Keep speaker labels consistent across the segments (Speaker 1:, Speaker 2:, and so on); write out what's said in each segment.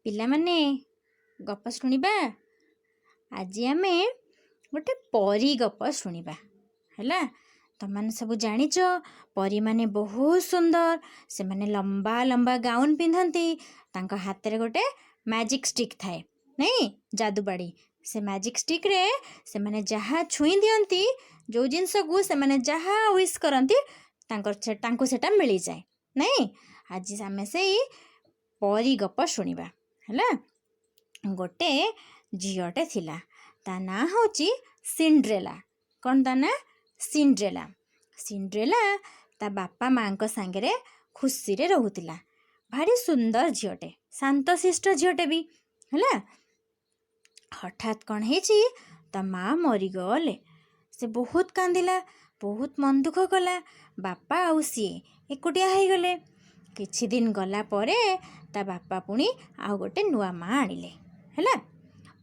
Speaker 1: ପିଲାମାନେ, ଗପ ଶୁଣିବା। ଆଜି ଆମେ ଗୋଟେ ପରୀ ଗପ ଶୁଣିବା, ହେଲା? ତମମାନେ ସବୁ ଜାଣିଛ, ପରୀମାନେ ବହୁତ ସୁନ୍ଦର। ସେମାନେ ଲମ୍ବା ଲମ୍ବା ଗାଉନ୍ ପିନ୍ଧନ୍ତି। ତାଙ୍କ ହାତରେ ଗୋଟେ ମ୍ୟାଜିକ୍ ଷ୍ଟିକ୍ ଥାଏ, ନାଇଁ? ଯାଦୁବାଡ଼ି। ସେ ମ୍ୟାଜିକ୍ ଷ୍ଟିକ୍ରେ ସେମାନେ ଯାହା ଛୁଇଁ ଦିଅନ୍ତି, ଯେଉଁ ଜିନିଷକୁ ସେମାନେ ଯାହା ୱିଶ୍ କରନ୍ତି, ତାଙ୍କୁ ସେଟା ମିଳିଯାଏ, ନାଇଁ? ଆଜି ଆମେ ସେଇ ପରୀ ଗପ ଶୁଣିବା, ହେଲା? ଗୋଟେ ଝିଅଟେ ଥିଲା, ତା ନାଁ ହେଉଛି ସିଣ୍ଡ୍ରେଲା। କ'ଣ ତା ନାଁ? ସିଣ୍ଡ୍ରେଲା। ସିଣ୍ଡ୍ରେଲା ତା ବାପା ମାଆଙ୍କ ସାଙ୍ଗରେ ଖୁସିରେ ରହୁଥିଲା। ଭାରି ସୁନ୍ଦର ଝିଅଟେ, ଶାନ୍ତଶିଷ୍ଟ ଝିଅଟେ ବି, ହେଲା? ହଠାତ୍ କ'ଣ ହେଇଛି, ତା ମା ମରିଗଲେ। ସେ ବହୁତ କାନ୍ଦିଲା, ବହୁତ ମନ ଦୁଃଖ କଲା। ବାପା ଆଉ ସିଏ ଏକୁଟିଆ ହେଇଗଲେ। କିଛି ଦିନ ଗଲା ପରେ ତା ବାପା ପୁଣି ଆଉ ଗୋଟେ ନୂଆ ମା ଆଣିଲେ, ହେଲା?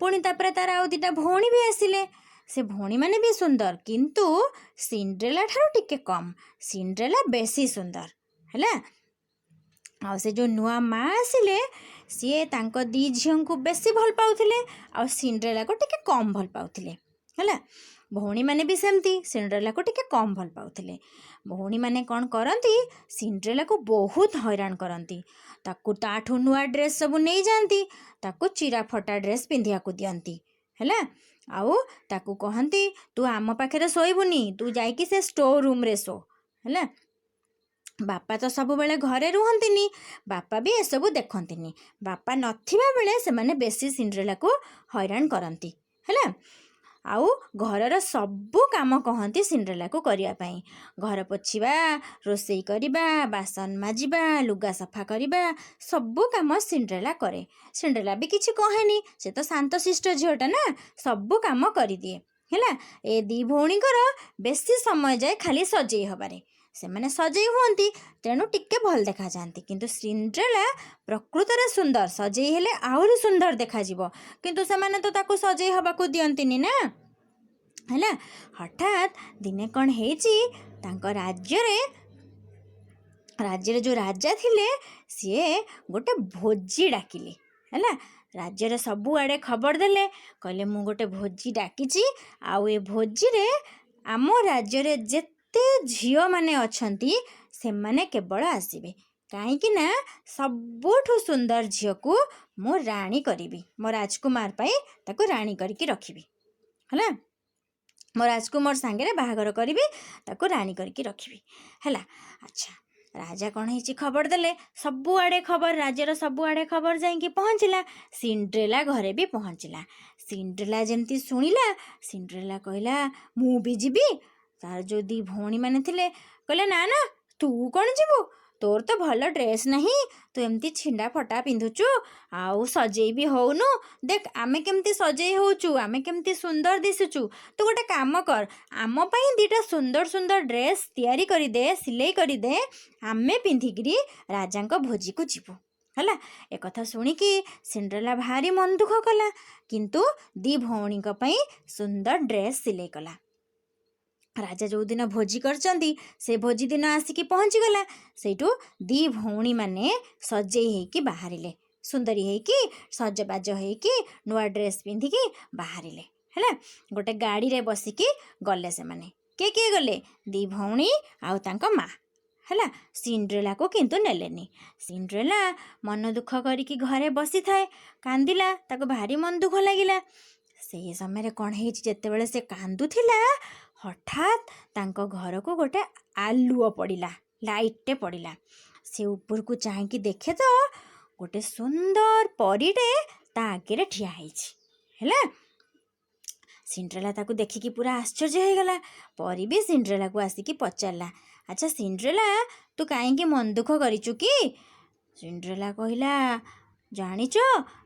Speaker 1: ପୁଣି ତାପରେ ତାର ଆଉ ଦୁଇଟା ଭଉଣୀ ବି ଆସିଲେ। ସେ ଭଉଣୀମାନେ ବି ସୁନ୍ଦର, କିନ୍ତୁ ସିଣ୍ଡ୍ରେଲା ଠାରୁ ଟିକେ କମ୍। ସିଣ୍ଡ୍ରେଲା ବେଶୀ ସୁନ୍ଦର, ହେଲା? ଆଉ ସେ ଯେଉଁ ନୂଆ ମା ଆସିଲେ, ସିଏ ତାଙ୍କ ଦୁଇ ଝିଅଙ୍କୁ ବେଶୀ ଭଲ ପାଉଥିଲେ ଆଉ ସିଣ୍ଡ୍ରେଲାକୁ ଟିକେ କମ୍ ଭଲ ପାଉଥିଲେ, ହେଲା? ଭଉଣୀମାନେ ବି ସେମିତି ସିଣ୍ଡ୍ରେଲାକୁ ଟିକେ କମ୍ ଭଲ ପାଉଥିଲେ। ଭଉଣୀମାନେ କ'ଣ କରନ୍ତି? ସିଣ୍ଡ୍ରେଲାକୁ ବହୁତ ହଇରାଣ କରନ୍ତି। ତାକୁ ତାଠୁ ନୂଆ ଡ୍ରେସ୍ ସବୁ ନେଇଯାଆନ୍ତି, ତାକୁ ଚିରା ଫଟା ଡ୍ରେସ୍ ପିନ୍ଧିବାକୁ ଦିଅନ୍ତି, ହେଲା? ଆଉ ତାକୁ କହନ୍ତି, "ତୁ ଆମ ପାଖରେ ଶୋଇବୁନି, ତୁ ଯାଇକି ସେ ଷ୍ଟୋର୍ ରୁମ୍ରେ ଶୋ", ହେଲା? ବାପା ତ ସବୁବେଳେ ଘରେ ରୁହନ୍ତିନି। ବାପା ବି ଏସବୁ ଦେଖନ୍ତିନି। ବାପା ନଥିବା ବେଳେ ସେମାନେ ବେଶୀ ସିଣ୍ଡ୍ରେଲାକୁ ହଇରାଣ କରନ୍ତି, ହେଲା? ଆଉ ଘରର ସବୁ କାମ କହନ୍ତି ସିଣ୍ଡ୍ରେଲାକୁ କରିବା ପାଇଁ। ଘର ପୋଛିବା, ରୋଷେଇ କରିବା, ବାସନ ମାଜିବା, ଲୁଗା ସଫା କରିବା, ସବୁ କାମ ସିଣ୍ଡ୍ରେଲା କରେ। ସିଣ୍ଡ୍ରେଲା ବି କିଛି କହେନି। ସେ ତ ଶାନ୍ତଶିଷ୍ଟ ଝିଅଟା ନା, ସବୁ କାମ କରିଦିଏ, ହେଲା? ଏ ଦି ଭଉଣୀଙ୍କର ବେଶୀ ସମୟ ଯାଏ ଖାଲି ସଜେଇ ହବାରେ। ସେମାନେ ସଜେଇ ହୁଅନ୍ତି, ତେଣୁ ଟିକେ ଭଲ ଦେଖାଯାଆନ୍ତି। କିନ୍ତୁ ସିଣ୍ଡ୍ରେଲା ପ୍ରକୃତରେ ସୁନ୍ଦର, ସଜେଇ ହେଲେ ଆହୁରି ସୁନ୍ଦର ଦେଖାଯିବ। କିନ୍ତୁ ସେମାନେ ତ ତାକୁ ସଜେଇ ହବାକୁ ଦିଅନ୍ତିନି ନା, ହେଲା? ହଠାତ୍ ଦିନେ କ'ଣ ହେଇଛି, ତାଙ୍କ ରାଜ୍ୟରେ ଯେଉଁ ରାଜା ଥିଲେ, ସିଏ ଗୋଟେ ଭୋଜି ଡାକିଲେ, ହେଲା? ରାଜ୍ୟରେ ସବୁଆଡ଼େ ଖବର ଦେଲେ। କହିଲେ, "ମୁଁ ଗୋଟେ ଭୋଜି ଡାକିଛି ଆଉ ଏ ଭୋଜିରେ ଆମ ରାଜ୍ୟରେ ଯେତେ ଝିଅମାନେ ଅଛନ୍ତି, ସେମାନେ କେବଳ ଆସିବେ। କାହିଁକି ନା ସବୁଠୁ ସୁନ୍ଦର ଝିଅକୁ ମୁଁ ରାଣୀ କରିବି। ମୋ ରାଜକୁମାର ପାଇଁ ତାକୁ ରାଣୀ କରିକି ରଖିବି, ହେଲା? ମୋ ରାଜକୁମାର ସାଙ୍ଗରେ ବାହାଘର କରିବି, ତାକୁ ରାଣୀ କରିକି ରଖିବି", ହେଲା? ଆଚ୍ଛା, ରାଜା କ'ଣ ହେଇଛି, ଖବର ଦେଲେ ସବୁଆଡ଼େ। ଖବର ରାଜ୍ୟର ସବୁଆଡ଼େ ଖବର ଯାଇକି ପହଞ୍ଚିଲା। ସିଣ୍ଡ୍ରେଲା ଘରେ ବି ପହଞ୍ଚିଲା। ସିଣ୍ଡ୍ରେଲା ଯେମିତି ଶୁଣିଲା, ସିଣ୍ଡ୍ରେଲା କହିଲା, "ମୁଁ ବି ଯିବି।" ତାର ଯେଉଁ ଦୁଇ ଭଉଣୀମାନେ ଥିଲେ, କହିଲେ, "ନା ନା, ତୁ କ'ଣ ଯିବୁ? ତୋର ତ ଭଲ ଡ୍ରେସ୍ ନାହିଁ। ତୁ ଏମିତି ଛିଣ୍ଡା ଫଟା ପିନ୍ଧୁଛୁ ଆଉ ସଜେଇ ବି ହଉନୁ। ଦେଖ, ଆମେ କେମିତି ସଜେଇ ହଉଛୁ, ଆମେ କେମିତି ସୁନ୍ଦର ଦିଶୁଛୁ। ତୁ ଗୋଟେ କାମ କର, ଆମ ପାଇଁ ଦୁଇଟା ସୁନ୍ଦର ସୁନ୍ଦର ଡ୍ରେସ୍ ତିଆରି କରିଦେ, ସିଲେଇ କରିଦେ, ଆମେ ପିନ୍ଧିକିରି ରାଜାଙ୍କ ଭୋଜିକୁ ଯିବୁ", ହେଲା? ଏକଥା ଶୁଣିକି ସିଣ୍ଡ୍ରେଲା ଭାରି ମନ ଦୁଃଖ କଲା, କିନ୍ତୁ ଦି ଭଉଣୀଙ୍କ ପାଇଁ ସୁନ୍ଦର ଡ୍ରେସ୍ ସିଲେଇ କଲା। ରାଜା ଯେଉଁଦିନ ଭୋଜି କରିଛନ୍ତି, ସେ ଭୋଜି ଦିନ ଆସିକି ପହଞ୍ଚିଗଲା। ସେଇଠୁ ଦି ଭଉଣୀମାନେ ସଜେଇ ହେଇକି ବାହାରିଲେ। ସୁନ୍ଦରୀ ହେଇକି, ସଜବାଜ ହେଇକି, ନୂଆ ଡ୍ରେସ୍ ପିନ୍ଧିକି ବାହାରିଲେ, ହେଲା? ଗୋଟେ ଗାଡ଼ିରେ ବସିକି ଗଲେ ସେମାନେ। କିଏ କିଏ ଗଲେ? ଦି ଭଉଣୀ ଆଉ ତାଙ୍କ ମା, ହେଲା? ସିଣ୍ଡ୍ରେଲାକୁ କିନ୍ତୁ ନେଲେନି। ସିଣ୍ଡ୍ରେଲା ମନ ଦୁଃଖ କରିକି ଘରେ ବସିଥାଏ, କାନ୍ଦିଲା। ତାକୁ ଭାରି ମନ ଦୁଃଖ ଲାଗିଲା। ସେଇ ସମୟରେ କ'ଣ ହେଇଛି, ଯେତେବେଳେ ସେ କାନ୍ଦୁଥିଲା, ହଠାତ୍ ତାଙ୍କ ଘରକୁ ଗୋଟେ ଆଲୁଅ ପଡ଼ିଲା, ଲାଇଟ୍ଟେ ପଡ଼ିଲା। ସେ ଉପରକୁ ଚାହିଁକି ଦେଖେ ତ ଗୋଟେ ସୁନ୍ଦର ପରୀଟେ ତା ଆଗରେ ଠିଆ ହେଇଛି, ହେଲା? ସିଣ୍ଡ୍ରେଲା ତାକୁ ଦେଖିକି ପୁରା ଆଶ୍ଚର୍ଯ୍ୟ ହେଇଗଲା। ପରୀ ବି ସିଣ୍ଡ୍ରେଲାକୁ ଆସିକି ପଚାରିଲା, "ଆଚ୍ଛା ସିଣ୍ଡ୍ରେଲା, ତୁ କାହିଁକି ମନ ଦୁଃଖ କରିଛୁ କି?" ସିଣ୍ଡ୍ରେଲା କହିଲା, "ଜାଣିଛ,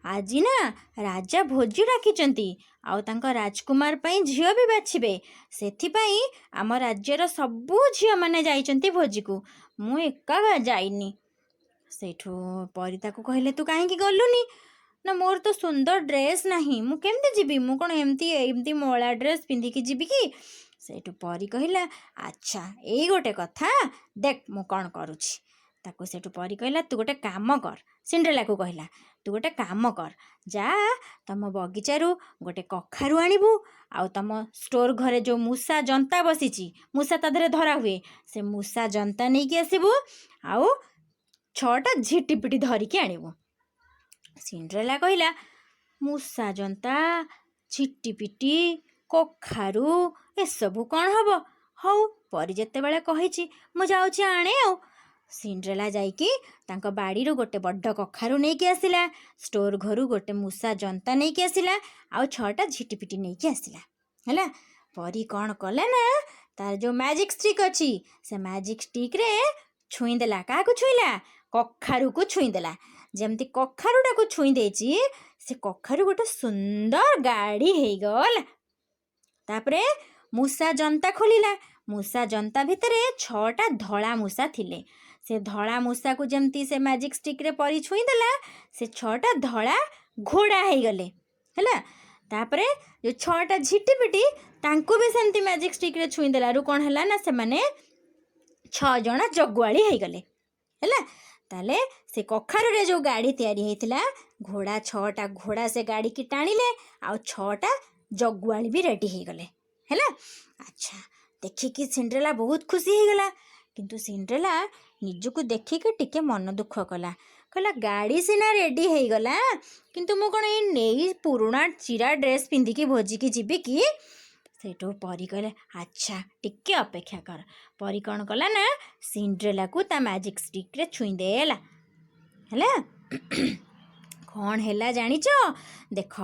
Speaker 1: ଆଜି ନା ରାଜା ଭୋଜି ଡାକିଛନ୍ତି ଆଉ ତାଙ୍କ ରାଜକୁମାର ପାଇଁ ଝିଅ ବି ବାଛିବେ। ସେଥିପାଇଁ ଆମ ରାଜ୍ୟର ସବୁ ଝିଅମାନେ ଯାଇଛନ୍ତି ଭୋଜିକୁ, ମୁଁ ଏକା ଯାଇନି।" ସେଇଠୁ ପରୀ ତାକୁ କହିଲେ, "ତୁ କାହିଁକି ଗଲୁନି?" ନା, "ମୋର ତ ସୁନ୍ଦର ଡ୍ରେସ୍ ନାହିଁ, ମୁଁ କେମିତି ଯିବି? ମୁଁ କ'ଣ ଏମିତି ଏମିତି ମଇଳା ଡ୍ରେସ୍ ପିନ୍ଧିକି ଯିବି କି?" ସେଇଠୁ ପରୀ କହିଲା, "ଆଚ୍ଛା, ଏଇ ଗୋଟେ କଥା, ଦେଖ ମୁଁ କ'ଣ କରୁଛି।" ତାକୁ ସେଇଠୁ ପରୀ କହିଲା, "ତୁ ଗୋଟେ କାମ କର।" ସିଣ୍ଡ୍ରେଲାକୁ କହିଲା, ତୁ ଗୋଟେ କାମ କର, ଯା ତମ ବଗିଚାରୁ ଗୋଟେ କଖାରୁ ଆଣିବୁ, ଆଉ ତମ ଷ୍ଟୋର ଘରେ ଯେଉଁ ମୂଷା ଜନ୍ତା ବସିଛି, ମୂଷା ତା ଦେହରେ ଧରା ହୁଏ, ସେ ମୂଷା ଜନ୍ତା ନେଇକି ଆସିବୁ, ଆଉ ଛଅଟା ଝିଟିପିଟି ଧରିକି ଆଣିବୁ। ସିଣ୍ଡ୍ରେଲା କହିଲା, ମୂଷା ଜନ୍ତା, ଝିଟିପିଟି, କଖାରୁ, ଏସବୁ କ'ଣ ହବ? ହଉ, ପରି ଯେତେବେଳେ କହିଛି ମୁଁ ଯାଉଛି ଆଣେ। ଆଉ ସିଣ୍ଡ୍ରେଲା ଯାଇକି ତାଙ୍କ ବାଡ଼ିରୁ ଗୋଟେ ବଡ଼ କଖାରୁ ନେଇକି ଆସିଲା, ଷ୍ଟୋର ଘରୁ ଗୋଟେ ମୂଷା ଜନ୍ତା ନେଇକି ଆସିଲା, ଆଉ ଛଅଟା ଝିଟିପିଟି ନେଇକି ଆସିଲା। ହେଲା, ପରି କ'ଣ କଲା ନା, ତାର ଯେଉଁ ମ୍ୟାଜିକ୍ ଷ୍ଟିକ୍ ଅଛି, ସେ ମ୍ୟାଜିକ୍ ଷ୍ଟିକ୍ରେ ଛୁଇଁଦେଲା। କାହାକୁ ଛୁଇଁଲା? କଖାରୁକୁ ଛୁଇଁଦେଲା। ଯେମିତି କଖାରୁଟାକୁ ଛୁଇଁ ଦେଇଛି, ସେ କଖାରୁ ଗୋଟେ ସୁନ୍ଦର ଗାଡ଼ି ହେଇଗଲା। ତାପରେ ମୂଷା ଜନ୍ତା ଖୋଲିଲା। ମୂଷା ଜନ୍ତା ଭିତରେ ଛଅଟା ଧଳା ମୂଷା ଥିଲେ। ସେ ଧଳା ମୂଷାକୁ ଯେମିତି ସେ ମ୍ୟାଜିକ୍ ଷ୍ଟିକ୍ରେ ପରି ଛୁଇଁଦେଲା, ସେ ଛଅଟା ଧଳା ଘୋଡ଼ା ହେଇଗଲେ। ହେଲା, ତାପରେ ଯେଉଁ ଛଅଟା ଝିଟିପିଟି, ତାଙ୍କୁ ବି ସେମିତି ମ୍ୟାଜିକ୍ ଷ୍ଟିକ୍ରେ ଛୁଇଁଦେଲାରୁ କ'ଣ ହେଲା ନା, ସେମାନେ ଛଅ ଜଣ ଜଗୁଆଳି ହେଇଗଲେ। ହେଲା, ତାହେଲେ ସେ କଖାରୁରେ ଯେଉଁ ଗାଡ଼ି ତିଆରି ହେଇଥିଲା, ଘୋଡ଼ା, ଛଅଟା ଘୋଡ଼ା ସେ ଗାଡ଼ିକି ଟାଣିଲେ, ଆଉ ଛଅଟା ଜଗୁଆଳି ବି ରେଡ଼ି ହେଇଗଲେ। ହେଲା, ଆଚ୍ଛା, ଦେଖିକି ସିଣ୍ଡ୍ରେଲା ବହୁତ ଖୁସି ହେଇଗଲା। କିନ୍ତୁ ସିଣ୍ଡ୍ରେଲା ନିଜକୁ ଦେଖିକି ଟିକେ ମନ ଦୁଃଖ କଲା। କହିଲା, ଗାଡ଼ି ସିନା ରେଡ଼ି ହେଇଗଲା, କିନ୍ତୁ ମୁଁ କ'ଣ ଏଇ ନେଇ ପୁରୁଣା ଚିରା ଡ୍ରେସ୍ ପିନ୍ଧିକି ଭୋଜିକି ଯିବି କି? ସେଇଠୁ ପରି କହିଲେ, ଆଚ୍ଛା, ଟିକେ ଅପେକ୍ଷା କର। ପରି କ'ଣ କଲା ନା, ସିଣ୍ଡ୍ରେଲାକୁ ତା ମ୍ୟାଜିକ୍ ଷ୍ଟିକ୍ରେ ଛୁଇଁଦେଲା। ହେଲା, କ'ଣ ହେଲା ଜାଣିଛ? ଦେଖ,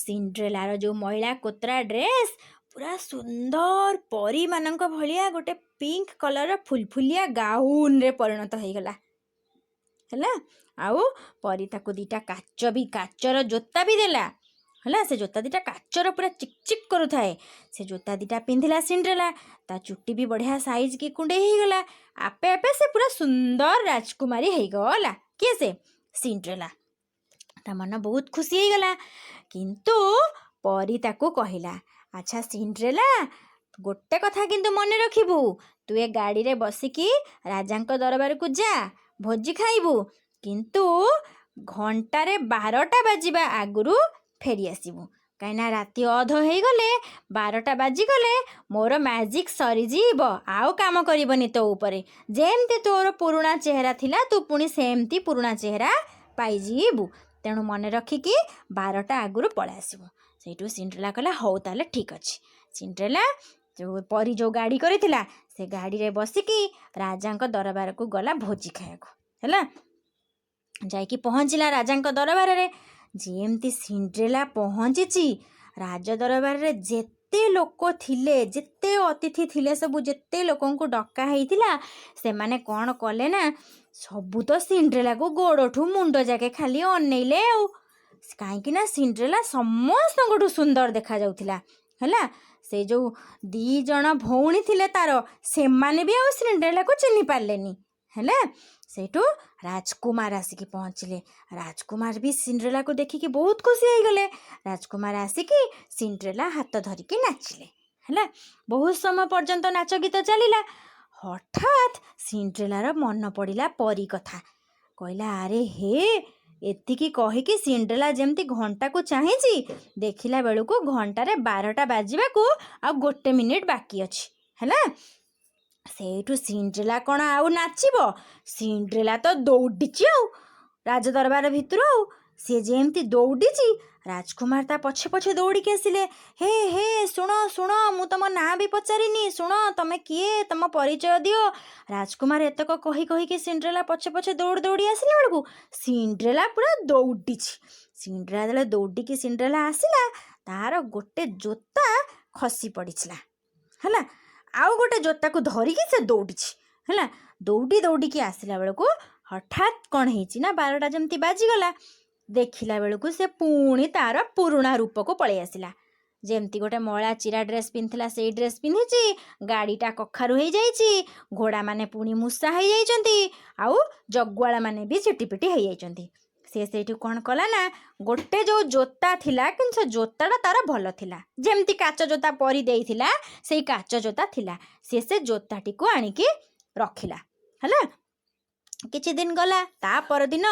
Speaker 1: ସିଣ୍ଡ୍ରେଲାର ଯେଉଁ ମଇଳା କୋତରା ଡ୍ରେସ୍ ପୁରା ସୁନ୍ଦର ପରୀମାନଙ୍କ ଭଳିଆ ଗୋଟେ ପିଙ୍କ କଲର୍ର ଫୁଲଫୁଲିଆ ଗାଉନରେ ପରିଣତ ହେଇଗଲା। ହେଲା, ଆଉ ପରି ତାକୁ ଦୁଇଟା କାଚ ବି, କାଚର ଜୋତା ବି ଦେଲା। ହେଲା, ସେ ଜୋତା ଦୁଇଟା କାଚର, ପୁରା ଚିକ୍ ଚିକ୍ କରୁଥାଏ। ସେ ଜୋତା ଦୁଇଟା ପିନ୍ଧିଲା ସିଣ୍ଡ୍ରେଲା। ତା ଚୁଟି ବି ବଢ଼ିଆ ସାଇଜ୍ କି କୁଣ୍ଡେଇ ହେଇଗଲା। ଆପେ ଆପେ ସେ ପୁରା ସୁନ୍ଦର ରାଜକୁମାରୀ ହେଇଗଲା। କିଏ ସେ? ସିଣ୍ଡ୍ରେଲା। ତା ମନ ବହୁତ ଖୁସି ହେଇଗଲା। କିନ୍ତୁ ପରି ତାକୁ କହିଲା, ଆଚ୍ଛା ସିଣ୍ଡ୍ରେଲା, ଗୋଟେ କଥା କିନ୍ତୁ ମନେ ରଖିବୁ। ତୁ ଏ ଗାଡ଼ିରେ ବସିକି ରାଜାଙ୍କ ଦରବାରକୁ ଯା, ଭୋଜି ଖାଇବୁ, କିନ୍ତୁ ଘଣ୍ଟାରେ 12ଟା ବାଜିବା ଆଗରୁ ଫେରି ଆସିବୁ। କାହିଁକିନା ରାତି ଅଧ ହେଇଗଲେ, 12ଟା ବାଜିଗଲେ ମୋର ମ୍ୟାଜିକ୍ ସରିଯିବ, ଆଉ କାମ କରିବନି ତୋ ଉପରେ। ଯେମିତି ତୋର ପୁରୁଣା ଚେହେରା ଥିଲା, ତୁ ପୁଣି ସେମିତି ପୁରୁଣା ଚେହେରା ପାଇଯିବୁ। ତେଣୁ ମନେ ରଖିକି 12ଟା ଆଗରୁ ପଳେଇ ଆସିବୁ। ସେଇଠୁ ସିଣ୍ଡ୍ରେଲା କହିଲା, ହଉ ତାହେଲେ ଠିକ୍ ଅଛି। ସିଣ୍ଡ୍ରେଲା ଯେଉଁ ପରି ଯେଉଁ ଗାଡ଼ି କରିଥିଲା, ସେ ଗାଡ଼ିରେ ବସିକି ରାଜାଙ୍କ ଦରବାରକୁ ଗଲା ଭୋଜି ଖାଇବାକୁ। ହେଲା, ଯାଇକି ପହଞ୍ଚିଲା ରାଜାଙ୍କ ଦରବାରରେ। ଯେମିତି ସିଣ୍ଡ୍ରେଲା ପହଞ୍ଚିଛି, ରାଜ ଦରବାରରେ ଯେତେ ଲୋକ ଥିଲେ, ଯେତେ ଅତିଥି ଥିଲେ, ସବୁ ଯେତେ ଲୋକଙ୍କୁ ଡକା ହେଇଥିଲା, ସେମାନେ କ'ଣ କଲେ ନା, ସବୁ ତ ସିଣ୍ଡ୍ରେଲାକୁ ଗୋଡ଼ଠୁ ମୁଣ୍ଡ ଯାକେ ଖାଲି ଅନେଇଲେ। ଆଉ କାହିଁକି ନା ସିଣ୍ଡ୍ରେଲା ସମସ୍ତଙ୍କଠୁ ସୁନ୍ଦର ଦେଖାଯାଉଥିଲା। ହେଲା, ସେ ଯେଉଁ ଦି ଜଣ ଭଉଣୀ ଥିଲେ ତାର, ସେମାନେ ବି ଆଉ ସିଣ୍ଡ୍ରେଲାକୁ ଚିହ୍ନି ପାରିଲେନି। ହେଲା, ସେଇଠୁ ରାଜକୁମାର ଆସିକି ପହଞ୍ଚିଲେ। ରାଜକୁମାର ବି ସିଣ୍ଡ୍ରେଲାକୁ ଦେଖିକି ବହୁତ ଖୁସି ହେଇଗଲେ। ରାଜକୁମାର ଆସିକି ସିଣ୍ଡ୍ରେଲା ହାତ ଧରିକି ନାଚିଲେ। ହେଲା, ବହୁତ ସମୟ ପର୍ଯ୍ୟନ୍ତ ନାଚ ଗୀତ ଚାଲିଲା। ହଠାତ୍ ସିଣ୍ଡ୍ରେଲାର ମନ ପଡ଼ିଲା ପରି କଥା। କହିଲା, ଆରେ ହେ! ଏତିକି କହିକି ସିଣ୍ଡ୍ରେଲା ଯେମିତି ଘଣ୍ଟାକୁ ଚାହିଁଛି, ଦେଖିଲା ବେଳକୁ ଘଣ୍ଟାରେ 12ଟା ବାଜିବାକୁ ଆଉ ଗୋଟେ ମିନିଟ୍ ବାକି ଅଛି। ହେଲା, ସେଇଠୁ ସିଣ୍ଡ୍ରେଲା କ'ଣ ଆଉ ନାଚିବ? ସିଣ୍ଡ୍ରେଲା ତ ଦୌଡ଼ିଛି ଆଉ ରାଜ ଦରବାର ଭିତରୁ। ଆଉ ସିଏ ଯେମିତି ଦୌଡ଼ିଛି, ରାଜକୁମାର ତା ପଛେ ପଛେ ଦୌଡ଼ିକି ଆସିଲେ। ହେ ହେ, ଶୁଣ ଶୁଣ, ମୁଁ ତମ ନାଁ ବି ପଚାରିନି। ଶୁଣ, ତମେ କିଏ? ତମ ପରିଚୟ ଦିଅ। ରାଜକୁମାର ଏତକ କହି କହିକି ସିଣ୍ଡ୍ରେଲା ପଛେ ପଛେ ଦୌଡ଼ି ଦୌଡ଼ି ଆସିଲା ବେଳକୁ ସିଣ୍ଡ୍ରେଲା ପୁରା ଦୌଡ଼ିଛି। ସିଣ୍ଡ୍ରେଲା ଯେତେବେଳେ ଦୌଡ଼ିକି ସିଣ୍ଡ୍ରେଲା ଆସିଲା, ତାର ଗୋଟେ ଜୋତା ଖସି ପଡ଼ିଥିଲା। ହେଲା, ଆଉ ଗୋଟେ ଜୋତାକୁ ଧରିକି ସେ ଦୌଡ଼ିଛି। ହେଲା, ଦୌଡ଼ି ଦୌଡ଼ିକି ଆସିଲା ବେଳକୁ ହଠାତ୍ କ'ଣ ହେଇଛି ନା, 12ଟା ଯେମିତି ବାଜିଗଲା, ଦେଖିଲା ବେଳକୁ ସେ ପୁଣି ତାର ପୁରୁଣା ରୂପକୁ ପଳେଇ ଆସିଲା। ଯେମିତି ଗୋଟେ ମଳା ଚିରା ଡ୍ରେସ୍ ପିନ୍ଧିଥିଲା, ସେଇ ଡ୍ରେସ୍ ପିନ୍ଧିଛି। ଗାଡ଼ିଟା କଖାରୁ ହେଇଯାଇଛି, ଘୋଡ଼ାମାନେ ପୁଣି ମୂଷା ହେଇଯାଇଛନ୍ତି, ଆଉ ଜଗୁଆଳମାନେ ବି ଝିଟିପିଟି ହେଇଯାଇଛନ୍ତି। ସେ ସେଇଠୁ କ'ଣ କଲା ନା, ଗୋଟେ ଯେଉଁ ଜୋତା ଥିଲା, କିନ୍ତୁ ସେ ଜୋତାଟା ତାର ଭଲ ଥିଲା। ଯେମିତି କାଚ ଜୋତା ପରି ଦେଇଥିଲା, ସେଇ କାଚ ଜୋତା ଥିଲା। ସେ ସେ ଜୋତାଟିକୁ ଆଣିକି ରଖିଲା। ହେଲା, କିଛି ଦିନ ଗଲା। ତା ପରଦିନ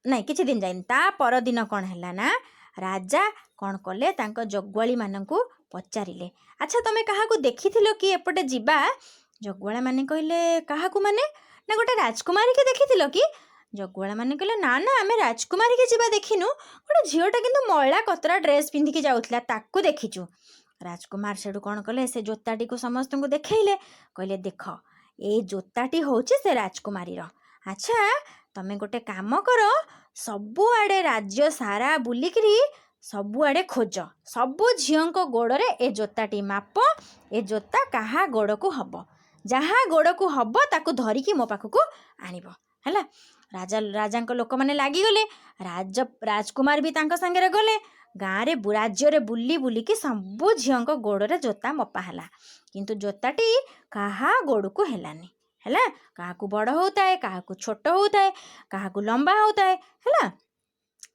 Speaker 1: ନାଇଁ, କିଛି ଦିନ ଯାଇନି, ତା ପରଦିନ କ'ଣ ହେଲା ନା, ରାଜା କ'ଣ କଲେ, ତାଙ୍କ ଜଗୁଆଳିମାନଙ୍କୁ ପଚାରିଲେ, "ଆଚ୍ଛା, ତମେ କାହାକୁ ଦେଖିଥିଲ କି ଏପଟେ ଯିବା?" ଜଗୁଆଳମାନେ କହିଲେ, "କାହାକୁ ମାନେ?" ନା, "ଗୋଟେ ରାଜକୁମାରୀକି ଦେଖିଥିଲ କି?" ଜଗୁଆଳମାନେ କହିଲେ, "ନା ନା, ଆମେ ରାଜକୁମାରୀକି ଯିବା ଦେଖିନୁ। ଗୋଟେ ଝିଅଟା କିନ୍ତୁ ମଇଳା କତରା ଡ୍ରେସ୍ ପିନ୍ଧିକି ଯାଉଥିଲା, ତାକୁ ଦେଖିଛୁ।" ରାଜକୁମାର ସେଠୁ କ'ଣ କଲେ, ସେ ଜୋତାଟିକୁ ସମସ୍ତଙ୍କୁ ଦେଖେଇଲେ। କହିଲେ, "ଦେଖ, ଏଇ ଜୋତାଟି ହେଉଛି ସେ ରାଜକୁମାରୀର। ଆଚ୍ଛା, ତମେ ଗୋଟେ କାମ କର, ସବୁଆଡ଼େ ରାଜ୍ୟ ସାରା ବୁଲିକିରି ସବୁଆଡ଼େ ଖୋଜ। ସବୁ ଝିଅଙ୍କ ଗୋଡ଼ରେ ଏ ଜୋତାଟି ମାପ। ଏ ଜୋତା କାହା ଗୋଡ଼କୁ ହବ, ଯାହା ଗୋଡ଼କୁ ହବ, ତାକୁ ଧରିକି ମୋ ପାଖକୁ ଆଣିବ।" ହେଲା, ରାଜାଙ୍କ ଲୋକମାନେ ଲାଗିଗଲେ। ରାଜକୁମାର ବି ତାଙ୍କ ସାଙ୍ଗରେ ଗଲେ। ଗାଁରେ, ରାଜ୍ୟରେ ବୁଲି ବୁଲିକି ସବୁ ଝିଅଙ୍କ ଗୋଡ଼ରେ ଜୋତା ମପା ହେଲା, କିନ୍ତୁ ଜୋତାଟି କାହା ଗୋଡ଼କୁ ହେଲାନି। ହେଲା, କାହାକୁ ବଡ଼ ହେଉଥାଏ, କାହାକୁ ଛୋଟ ହେଉଥାଏ, କାହାକୁ ଲମ୍ବା ହେଉଥାଏ। ହେଲା,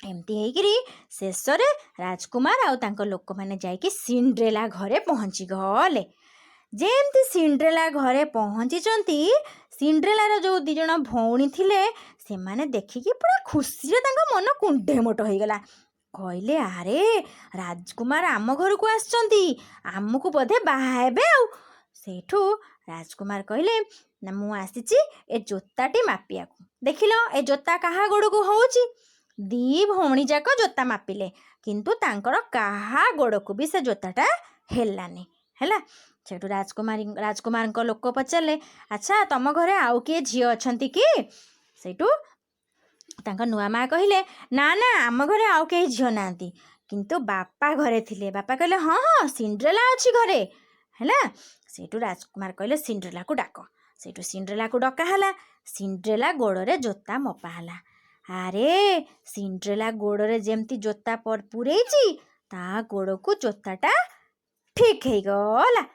Speaker 1: ଏମିତି ହେଇକିରି ଶେଷରେ ରାଜକୁମାର ଆଉ ତାଙ୍କ ଲୋକମାନେ ଯାଇକି ସିଣ୍ଡ୍ରେଲା ଘରେ ପହଞ୍ଚିଗଲେ। ଯେମିତି ସିଣ୍ଡ୍ରେଲା ଘରେ ପହଞ୍ଚିଛନ୍ତି, ସିଣ୍ଡ୍ରେଲାର ଯେଉଁ ଦୁଇ ଜଣ ଭଉଣୀ ଥିଲେ, ସେମାନେ ଦେଖିକି ପୁରା ଖୁସିରେ ତାଙ୍କ ମନ କୁଣ୍ଢେ ମୋଟ ହେଇଗଲା। କହିଲେ, "ଆରେ, ରାଜକୁମାର ଆମ ଘରକୁ ଆସିଛନ୍ତି, ଆମକୁ ବୋଧେ ବାହା ହେବେ।" ଆଉ ସେଇଠୁ ରାଜକୁମାର କହିଲେ ନା, "ମୁଁ ଆସିଛି ଏ ଜୋତାଟି ମାପିବାକୁ। ଦେଖିଲ, ଏ ଜୋତା କାହା ଗୋଡ଼କୁ ହେଉଛି?" ଦି ଭଉଣୀ ଯାକ ଜୋତା ମାପିଲେ, କିନ୍ତୁ ତାଙ୍କର କାହା ଗୋଡ଼କୁ ବି ସେ ଜୋତାଟା ହେଲାନି। ହେଲା, ସେଇଠୁ ରାଜକୁମାରଙ୍କ ଲୋକ ପଚାରିଲେ, "ଆଚ୍ଛା, ତମ ଘରେ ଆଉ କିଏ ଝିଅ ଅଛନ୍ତି କି?" ସେଇଠୁ ତାଙ୍କ ନୂଆ ମା କହିଲେ, "ନା ନା, ଆମ ଘରେ ଆଉ କେହି ଝିଅ ନାହାନ୍ତି।" କିନ୍ତୁ ବାପା ଘରେ ଥିଲେ। ବାପା କହିଲେ, "ହଁ ହଁ, ସିଣ୍ଡ୍ରେଲା ଅଛି ଘରେ।" ହେଲା, ସେଇଠୁ ରାଜକୁମାର କହିଲେ, "ସିଣ୍ଡ୍ରେଲାକୁ ଡାକ।" ସେଇଠୁ ସିଣ୍ଡ୍ରେଲାକୁ ଡକା ହେଲା। ସିଣ୍ଡ୍ରେଲା ଗୋଡ଼ରେ ଜୋତା ମପା ହେଲା। ଆରେ, ସିଣ୍ଡ୍ରେଲା ଗୋଡ଼ରେ ଯେମିତି ଜୋତା ପୂରେଇଛି, ତା ଗୋଡ଼କୁ ଜୋତାଟା ଠିକ୍ ହେଇଗଲା।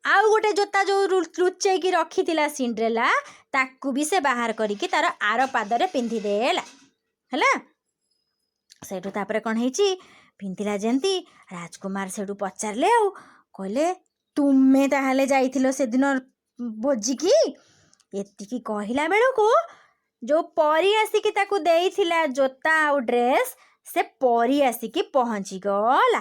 Speaker 1: ଆଉ ଗୋଟେ ଜୋତା ଯେଉଁ ଲୁଚେଇକି ରଖିଥିଲା ସିଣ୍ଡ୍ରେଲା, ତାକୁ ବି ସେ ବାହାର କରିକି ତାର ଆର ପାଦରେ ପିନ୍ଧିଦେଲା। ହେଲା, ସେଇଠୁ ତାପରେ କ'ଣ ହେଇଛି? ପିନ୍ଧିଲା ଯେମିତି, ରାଜକୁମାର ସେଇଠୁ ପଚାରିଲେ ଆଉ କହିଲେ, "ତୁମେ ତାହେଲେ ଯାଇଥିଲ ସେଦିନ ଭୋଜିକି?" ଏତିକି କହିଲା ବେଳକୁ ଯେଉଁ ପରି ଆସିକି ତାକୁ ଦେଇଥିଲା ଜୋତା ଆଉ ଡ୍ରେସ୍, ସେ ପରି ଆସିକି ପହଞ୍ଚିଗଲା।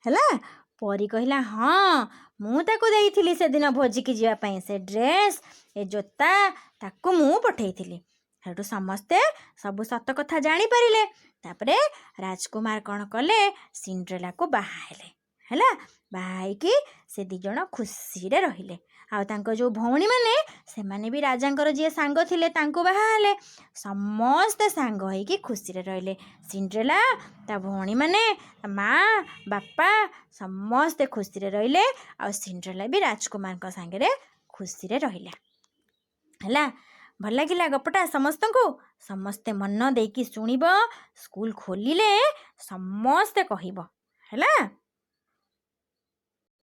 Speaker 1: ହେଲା, ପରି କହିଲା, "ହଁ, ମୁଁ ତାକୁ ଦେଇଥିଲି ସେଦିନ ଭୋଜିକି ଯିବା ପାଇଁ। ସେ ଡ୍ରେସ୍, ଏ ଜୋତା ତାକୁ ମୁଁ ପଠେଇଥିଲି।" ସେଠୁ ସମସ୍ତେ ସବୁ ସତ କଥା ଜାଣିପାରିଲେ। ତାପରେ ରାଜକୁମାର କ'ଣ କଲେ? ସିଣ୍ଡ୍ରେଲାକୁ ବାହା ହେଲେ। ହେଲା, ବାହା ହେଇକି ସେ ଦୁଇ ଜଣ ଖୁସିରେ ରହିଲେ। ଆଉ ତାଙ୍କ ଯେଉଁ ଭଉଣୀମାନେ, ସେମାନେ ବି ରାଜାଙ୍କର ଯିଏ ସାଙ୍ଗ ଥିଲେ, ତାଙ୍କୁ ବାହା ହେଲେ। ସମସ୍ତେ ସାଙ୍ଗ ହେଇକି ଖୁସିରେ ରହିଲେ। ସିଣ୍ଡ୍ରେଲା, ତା ଭଉଣୀମାନେ, ତା ମା, ବାପା ସମସ୍ତେ ଖୁସିରେ ରହିଲେ। ଆଉ ସିଣ୍ଡ୍ରେଲା ବି ରାଜକୁମାରଙ୍କ ସାଙ୍ଗରେ ଖୁସିରେ ରହିଲା। ହେଲା, ଭଲ ଲାଗିଲା ଗପଟା ସମସ୍ତଙ୍କୁ? ସମସ୍ତେ ମନ ଦେଇକି ଶୁଣିବ। ସ୍କୁଲ ଖୋଲିଲେ ସମସ୍ତେ କହିବ। ହେଲା।